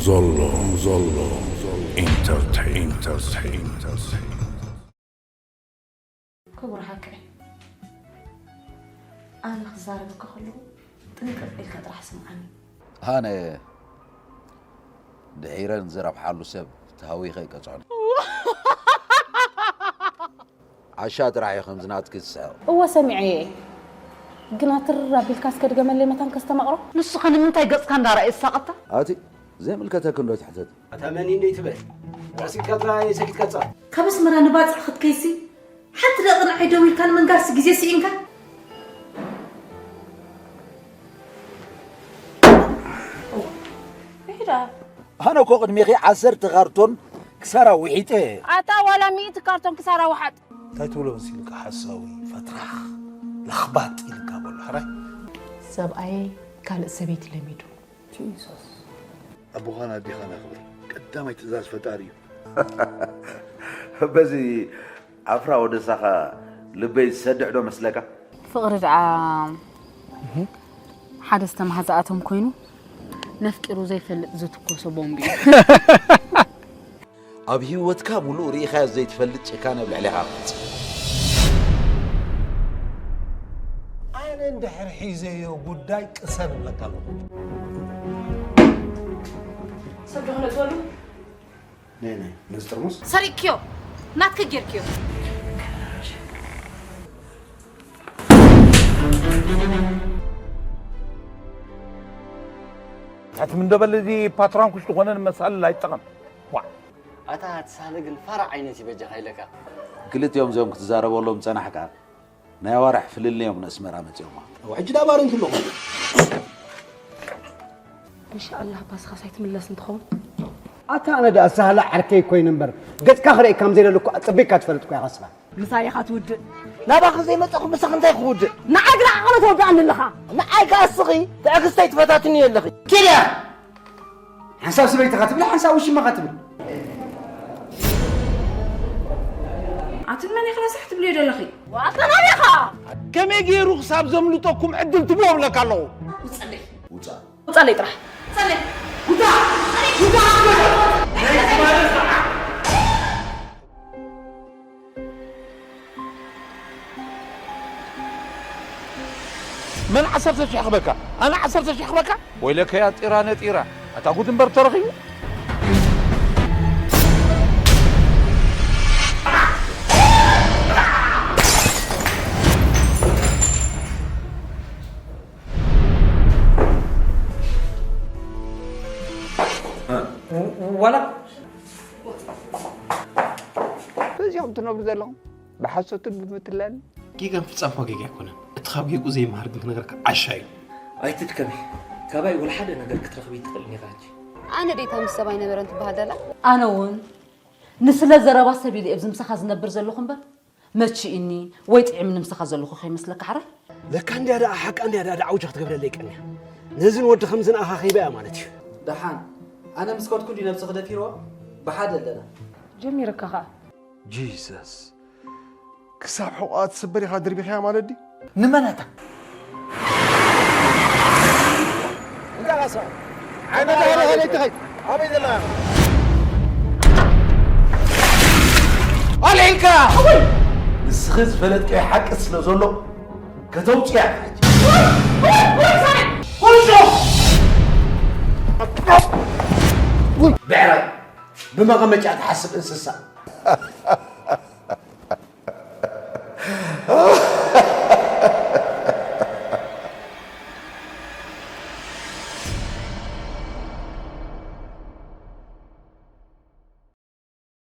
ዘሎ፣ ዘሎ፣ ኢንተርቴይን፣ ኢንተርቴይን። ክቡር ሓቀይ፣ ኣነ ክዛረበካ ከለኹ ጥንቅቕ ኢልካ ጥራሕ ስምዓኒ። ኣነ ድሒረን ዝረብሓሉ ሰብ ተሃዊኸ ይቀጽዖን። ዓሻ ጥራሕ እዩ ከምዚ ናትኪ ዝስሕቕ። እወ ሰሚዐ እየ፣ ግና ትር ኣቢልካ እስከ ድገመለይ መታን ከስተማቕሮ። ንስኸ ንምንታይ ገጽካ እንዳረኣየ ዝሳቐታ? ኣቲ ዘይምልከተኪ እንዶ ትሕተቲ። ኣታ መን እንዶ ትበል ራሲካ ጥራይ ሰኪትካ ጻ ካብ ኣስመራ ንባጽዕ ክትከይሲ ሓንቲ ደቂ ንዓይ ደው ኢልካ ንምንጋርሲ ግዜ ስኢንካ። ይዳ ኣነ እኮ ቅድሚኺ ዓሰርተ ካርቶን ክሳራ ውሒጠ። ኣታ ዋላ ሚእቲ ካርቶን ክሳራ ውሓጥ። እንታይ ትብሎ መሲልካ ሓሳዊ ፈትራኽ ለኽባጥ ኢልካ በሎ ሕራይ። ሰብኣየይ ካልእ ሰበይቲ ለሚዱ። ጂሱስ። ኣቦኻን ኣዴኻን ኣኽብር። ቀዳማይ ትእዛዝ ፈጣሪ እዩ። በዚ ዓፍራ ወደሳኻ ልበይ ዝሰድዕ ዶ መስለካ? ፍቕሪ ደኣ ሓደ ዝተማህዘኣቶም ኮይኑ ነፍቂሩ ዘይፈልጥ ዝትኮሶ ቦምቢ እዩ። ኣብ ህይወትካ ሙሉእ ርኢኻዮ ዘይትፈልጥ ጭካነ ኣብ ልዕሌኻ ክፍጽም። ኣነ እንድሕር ሒዘዮ ጉዳይ ቅሰን እብለካ ኣለኹ። ሰብ ዶ ክነጥበሉ? ናይ ናይ ነዚ ጥርሙስ ሰሪቅክዮ ናትከ ጌርክዮ። ታትም እንዶ በል እዚ ፓትራንኩሽ ዝኾነ ንመሳልል ኣይጠቐም። ዋ ኣታ ትሳለ ግን ፋራ ዓይነት ይበጃኻ ኢለካ። ክልቲኦም እዚኦም ክትዛረበሎም ዝጸናሕካ ናይ ኣዋርሕ ፍልልዮም ንኣስመራ መጺኦማ። ሕጂ ዳ ባረንቱ ኣለኹ። እንሻኣላህ ፓስኻስ ኣይትምለስን ትኸውን። ኣታ ኣነ ደኣ ሳህላ ዓርከይ ኮይነ እምበር ገጽካ ክርእየካ ከም ዘይደለኩ ኣጸቢቕካ ትፈልጥ እኮ ኢኻ ስብሓት። ምሳይ ኢኻ ትውድእ። ናባኺ ዘይመጻኹ ምሳኺ እንታይ ክውድእ? ንዓይ ግዳ ዓቕሊ ተወድኣኒ ኣለኻ። ንዓይ ከኣ እስኺ ትዕግስተይ ትፈታትኒ ኣለኺ። ኪድያ! ሓንሳብ ሰበይትኻ ትብል ሓንሳብ ውሽማኻ ትብል። ኣትን መን ኢኻ ረሳሕ ትብልዮ ዘለኺ? ዋታ ናበይ ኢኻ? ከመይ ገይሩ ክሳብ ዘምልጠኩም ዕድል ትብዎ እብለካ ኣለኹ። ውጸለይ። ውጻእ። ውጻለይ ጥራሕ። ውጸለይ። ውጻእ። ውጻእ። መን ዓሰርተ ሽሕ ክበካ? ኣነ ዓሰርተ ሽሕ ክበካ? ወይለከ ያ ጢራ ነጢራ፣ ኣታ ጉድ እምበር ተረኺቡ። ዋላ በዚኹም ትነብሩ ዘለኹም ብሓሶትን ብምትላልን። ጌጋ ምፍጻምኳ ጌጋ ኣይኮነን፣ እቲ ካብ ጌግኡ ዘይመሃር ግን ክነግረካ ዓሻ እዩ። ኣይትድከሚ፣ ካባይ ወላ ሓደ ነገር ክትረኽቢ ኣይትኽእልን ኢኺ ሕጂ። ኣነ ድይታ ምስ ሰብ ኣይነበረን ትበሃል ደላ? ኣነ እውን ንስለ ዘረባ ሰብ ኢለ እየ ኣብዚ ምሳኻ ዝነብር ዘለኹ እምበር መቺእኒ ወይ ጥዒምኒ ምሳኻ ዘለኹ ከይመስለካ ሕራይ። ለካ እንድያ ደኣ ሓቃ እንድያ ደኣ ደዓውጃ ክትገብረለይ ቀንያ። ነዝን ወዲ ከምዝን ኣኻኺባ እያ ማለት እዩ። ደሓን ኣነ ምስ ከድኩ እንዲ ነብስኺ ደፊርዋ ብሓደ ኣለና። ጀሚረካ ኸኣ። ጂሰስ ክሳብ ሕቖኣ ትስበር ኢኻ ድርቢኽያ ማለት ድዩ? ንመን ኣታ? እንታይ ቃሳ? ዓይነ ደሃለ ኸለይ ትኸይ። ኣበይ ዘላ? ኣልዒልካ! ንስኺ ዝፈለጥካዮ ሓቂ ስለ ዘሎ ከተውፅያ ኢኻ ሕጂ። ቁንጮ! ብዕራይ ብመቐመጫ ትሓስብ እንስሳ።